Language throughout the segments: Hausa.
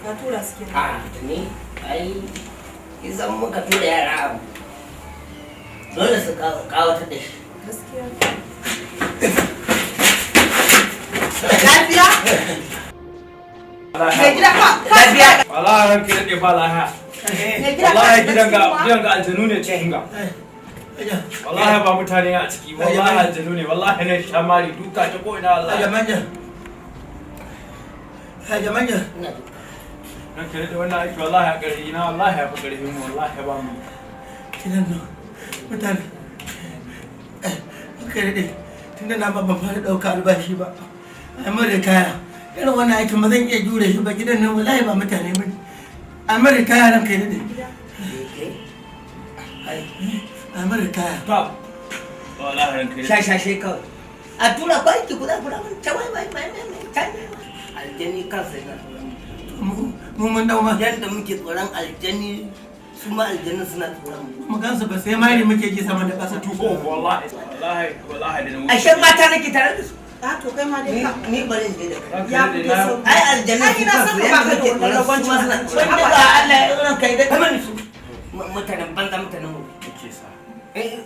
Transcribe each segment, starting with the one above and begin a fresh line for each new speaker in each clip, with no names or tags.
Ka tura su kenan.
A ni ai idan muka tura yara abu dole su kawatar da shi.
Gaskiya. Lafiya? Mai gida ka
Lafiya.
Wallahi ranki daɗe ba lahiya.
Mai gida ka
Wallahi
shiga
gidan ga
cikin
gidan ga aljanu ne cikin ga. Wallahi ba mutane a ciki, wallahi aljanu ne, wallahi ne shamari duka ta ko ina wallahi.
Manja. Haja manja.
Ina ji.
Ranki daɗe wannan aiki wallahi a ƙarfi na wallahi ya fi ƙarfin mu wallahi ba mu.
Kinan nan mutane. Kai daɗe tunda na ban fara ɗauka albashi ba. Ai mun ritaya. Irin wannan aikin ba zan iya jure shi ba, gidan nan wallahi ba mutane ba ne. Ai mun ritaya, ran kai daɗe. Ai mun ritaya.
Ta. Wallahi ranki daɗe.
Shashashe kawai a tura kwanki guda guda wani ta wai wai wai wai wai ta aljani kansa yana tsoron mu.
Mu mun dau ma.
Yadda muke tsoron aljani, su ma aljani suna tsoron mu.
Mu gansu ba sai mari muke ji sama da ƙasa.
Tuko wallahi wallahi wallahi da na wuce.
Ashe mata nake tare da su.
A to kai ma dai
ni
ka.
Ni bari in je da kai.
Ya fito sau.
Ai aljani
Ai,
su
ina
kansu
son ka
yadda
baka da
muke
wannan
tsoron su
ragwancin
ma suna
abinci.
wanda ba Allah ya ran kai da kamar su mutanen banza, mutanen mu.
Yake sa.
Eh,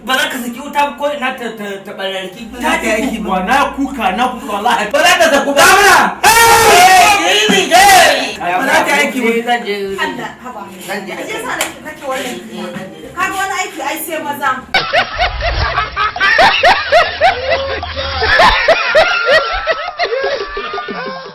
ba za ka saki wuta ko ina ta bararki.
Ta ta aiki ba.
Wa na kuka na kuka wallahi.
Ba za ta saku ba.
Ba za ta aiki ba.
Zan je.
Allah, haba.
Zan je da
Ashe
kai.
sa nake wannan. Kaga wani aiki ai sai maza.